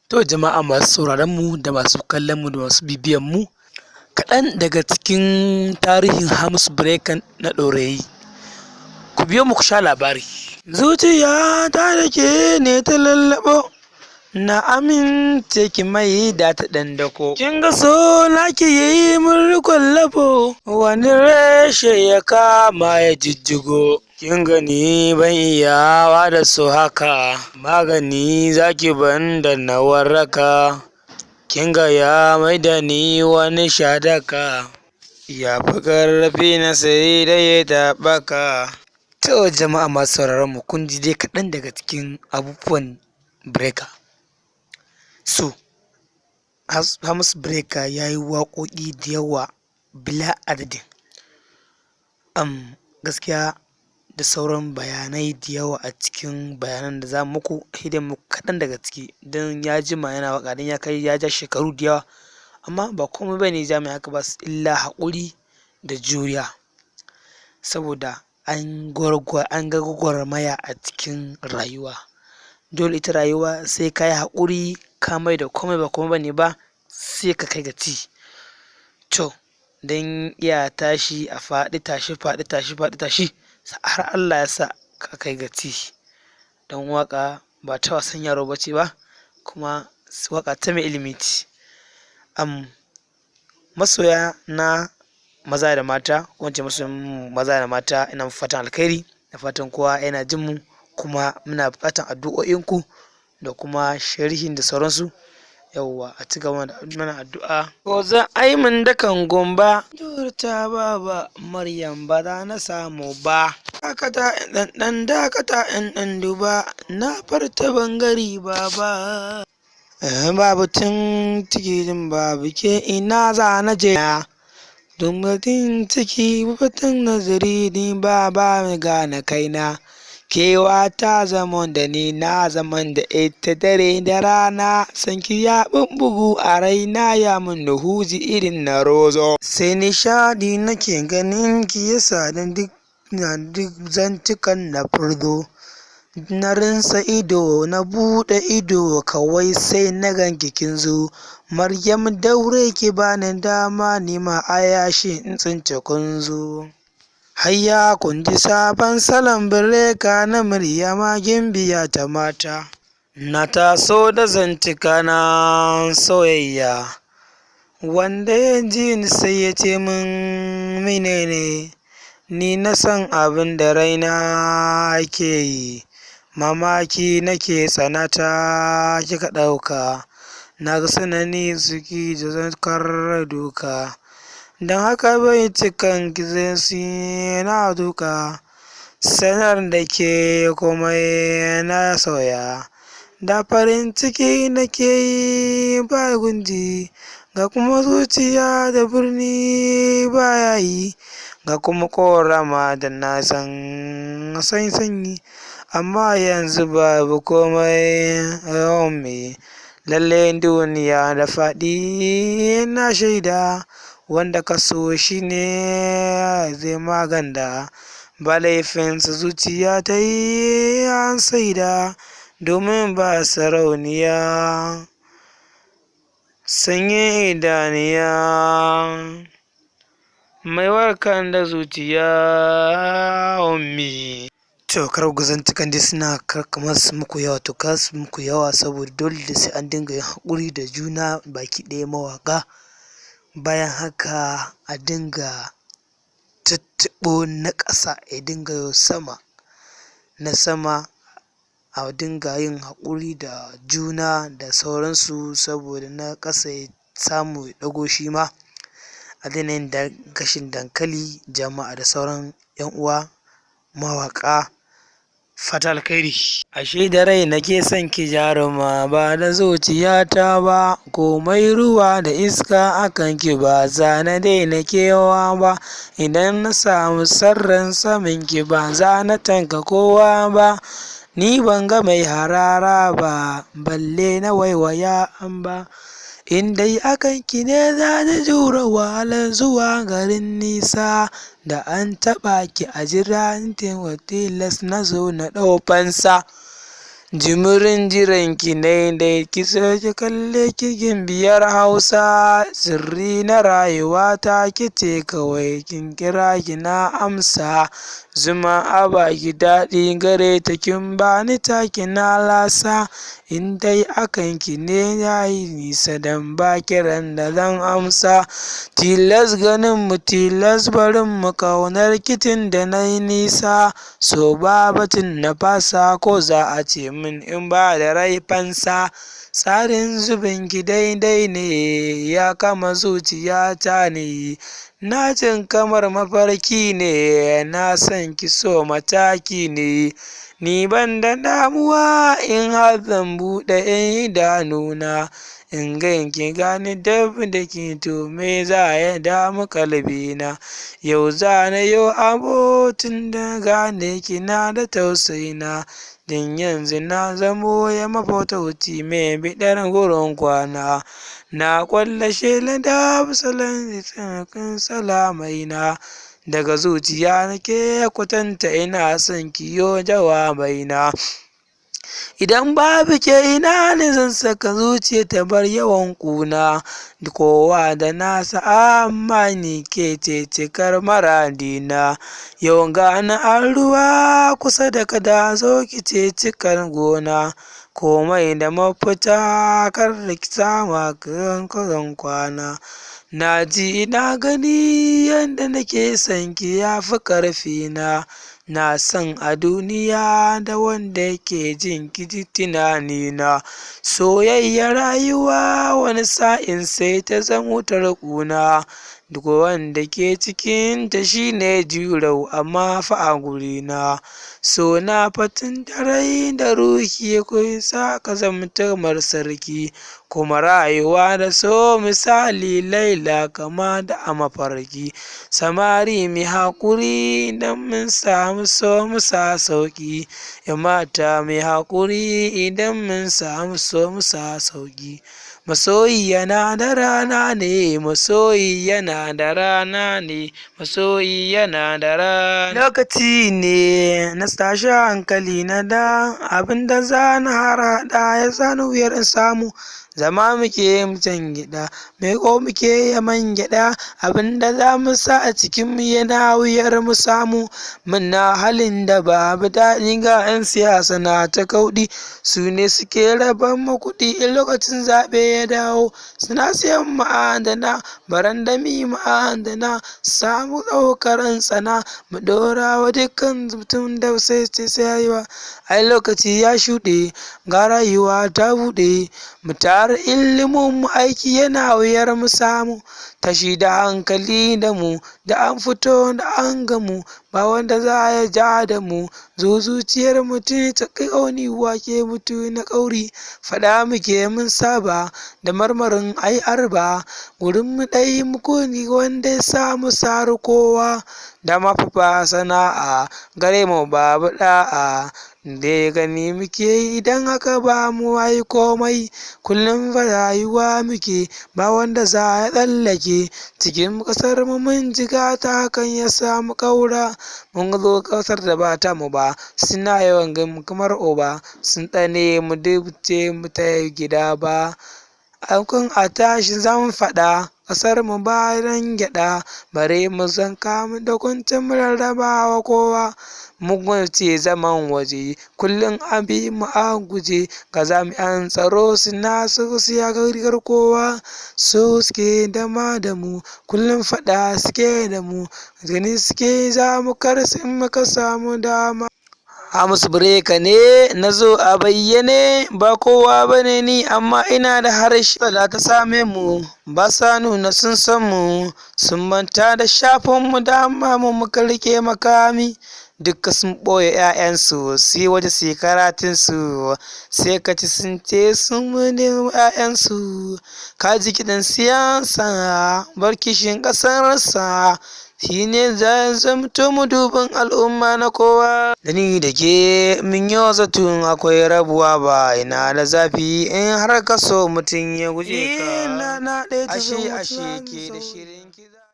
To jama'a masu sauraron mu da masu kallon mu da masu bibiyan mu, kaɗan daga cikin tarihin Hamisu Breaker na Ɗorayi. Ku biyo mu ku sha labari. Zuciya ta da ke ne ta lallaɓo, na amince ki mai da ta ɗan dako. Kin ga so na ki yi mun rikon labo, wani reshe ya kama ya jijjigo. Kin gani ban iyawa da so haka, magani zaki ban da na waraka. Kin ga ya mai da ni wani shadaka, ya fi ƙarfi na sai dai ya taɓaka. To jama'a masu sauraron mu, kun ji dai kaɗan daga cikin abubuwan Breaker. So, Hamisu Breaker ya yi waƙoƙi da yawa bila adadin. Gaskiya da sauran bayanai da yawa a cikin bayanan da za muku, sai dai muku kaɗan daga ciki, don ya jima yana waƙa, don ya kai ya ja shekaru da yawa, amma ba komai bane ya ja mai haka ba illa haƙuri da juriya, saboda an ga gwagwarmaya a cikin rayuwa. Dole ita rayuwa sai ka yi haƙuri, ka mai da komai ba komai bane ba, sai ka kai ga ci. To, don iya tashi a faɗi tashi, faɗi tashi, faɗi tashi, har Allah ya sa ka kai ga ci. Don waƙa ba ta wasan yaro ba ce ba, kuma waƙa ta mai ilimi ce. Masoya na maza da mata, ko in ce masoyan mu maza da mata, ina muku fatan alkhairi, da fatan kowa yana jin mu, kuma muna buƙatan addu'o'inku da kuma sharhin da sauransu. Yawwa, a ci gaba da mana addu'a. Ko za a yi min dakan gumba, ta baba Maryam ba za na samu ba. Dakata ɗan ɗan dakata in ɗan duba, na farta bangare baba. Babu tun ciki babu ke, ina za na je. Dumbatin ciki batun nazari, ni ba ba gane kaina. Kewa ta zaman da ni na zaman da ita dare da rana, sanki ya bubbugu a raina, ya mun huji irin na rozo. Sai nishaɗi nake ganin ki, yasa da duk na duk zantukan na furzo. Na rinsa ido na buɗe ido, kawai sai na ganki kin zo. Maryam, daure ki bani dama, ni ma a yashi in tsince kunzo. Hayya, kun ji sabon salon Breaker na Maryama gimbiya ta mata. Na taso da zantuka na soyayya, wanda ya ji ni sai ya ce min menene. Ni na san abin da raina ke yi, mamaki nake tsanata kika ɗauka. Na ga sanani suki da zakar duka, don haka bai cikan ki na duka. Sanar da ke komai na sauya, da farin ciki nake yi ba gunji, ga kuma zuciya da birni baya yi, ga kuma korama da na san sanyi, amma yanzu babu komai me. Lalle duniya da faɗi, na shaida wanda ka so shi ne zai maganda, ba laifinsa zuciya ta yi an saida, domin ba sarauniya sanye idaniya mai warkar da zuciya ummi. To, kar ku zantukan dai suna kamar su muku yawa, to kar su muku yawa, saboda dole da sai an dinga yin haƙuri da juna baki ɗaya mawaƙa. Bayan haka a dinga tuttuɓo na ƙasa ya dinga yo sama, na sama a dinga yin haƙuri da juna da sauransu, saboda na ƙasa ya samu ya ɗago shi ma. A daina yin gashin dankali jama'a da sauran 'yan uwa mawaƙa. Fatan alkhairi. Ashe da rai nake son ki jaruma, ba da zuciyata ba, komai ruwa da iska akan ki ba za na daina kewa ba. Idan na samu sarran samin ki, ba za na tanka kowa ba. Ni ban ga mai harara ba, balle na waiwaya an ba. In dai akan ki ne za ni jure wahalar zuwa garin nisa, da an taɓa ki a jira ni, tilas na zo na ɗau fansa. Jimirin jiranki nai dai ki so ki kalle ki gimbiyar Hausa. Sirri na rayuwata ke ce kawai, kin kira ki na amsa. Zuma a baki daɗi gare ta, kin bani taki na lasa. In dai akan ki ne yayi nisa, dan ba kiran da zan amsa. Tilas ganin mu, tilas barin mu, ƙaunar kitin da na yi nisa. So ba batun na fasa, ko za a ce min in ba da rai fansa. Tsarin zubin ki daidai ne, ya kama zuciyata ne. Na jin kamar mafarki ne, na san ki so mataki ne. Ni ban da damuwa in har zan buɗe idanuna in ganki, gani dab da ki, to me za ya damu kalbina? Yau za na yo abotin da gane kina da tausayina, din yanzu na zamo ya mafatauci mai biɗar gurin kwana. Na ƙwalla shela da salon salamaina, daga zuciya nake kwatanta ina son kiyo jawabaina. Idan babu ke, ina ne zan saka zuciya ta bar yawan ƙuna? Kowa da nasa, amma ni ke ce cikar maradina. Yau gani an ruwa kusa da kada, zo ki ce cikar gona. Komai da mafita, kar da ki sama kan kwana. Na ji na gani yadda nake son ki ya fi ƙarfina. Na san a duniya da wanda yake jin ki tunanina. Soyayya rayuwa wani sa'in sai ta zama wutar ƙuna. Duk wanda ke cikinta shine jurau, amma fa a gurina. So na fatin da rai da ruhi kun sa ka zamta kamar sarki. Kuma rayuwa da so, misali Laila kama da a mafarki. Samari mi haƙuri, idan mun samu so mu sa sauƙi. ‘Yan mata mi haƙuri, idan mun samu so mu sa sauƙi. Masoyi yana da rana ne, masoyi yana da rana ne, masoyi yana da rana. Lokaci ne na tashi hankali na da abin da za na harhaɗa ya sani wuyar in samu. Zama muke mutan gyaɗa, mai ko muke ya man gyaɗa, abin da za mu sa a cikin mu yana wuyar mu samu. Muna halin da babu daɗi, ga 'yan siyasa na ta kauɗi, su ne suke raban mu kuɗi in lokacin zaɓe ya dawo. Suna siyan ma'adana, barandami ma'adana, samu ɗaukar tsana, mu ɗora wa dukkan mutum da sai sai ba. Ai lokaci ya shuɗe, ga rayuwa ta buɗe, mu tara ilimin mu, aiki yana wuyar mu samu. Tashi da hankali da mu da an fito da an gamu, ba wanda za ya ja da mu. Zuciyar mutum ta ƙauni, wake mutu na ƙauri. Faɗa muke mun saba da marmarin ai arba, gurin mu ɗai mukuni wanda ya samu saru kowa. Da mafafa sana'a gare mu, babu ɗa'a da gani muke, idan haka ba mu yi komai. Kullum fa rayuwa muke, ba wanda za ya tsallake. Cikin ƙasar mu mun jiga ta, hakan ya samu ƙaura, mun zo ƙasar da ba ta mu ba. Suna yawan ganin kamar oba, sun tsane mu, duk ce mu ta gida ba. Kun a tashi zan faɗa, ƙasar mu bayan gyaɗa, bare mu san kamu da kuncin mu rarrabawa kowa. Mu ce zaman waje, kullum a bi mu a guje, ga jami'an tsaro suna so su ya rigar kowa. So suke dama da mu, kullum faɗa suke da mu, gani suke za mu karsu in muka samu dama. Hamisu Breaker ne na zo a bayyane, ba kowa bane ni, amma ina da harshe. Matsala ta same mu, ba sa nuna sun san mu, sun manta da shafin mu, dama mu muka rike makami. Duka sun ɓoye 'ya'yansu su yi waje su yi karatunsu, sai ka ci sun ce sun nemi 'ya'yansu. Ka ji kiɗan siyasa, bar kishin ƙasarsa, shi ne za zamto dubin al'umma na kowa. Da ni da ke mun yi zaton akwai rabuwa, ba ina da zafi in har ka so mutum ya guje ka. Ashe ashe ke da shirin.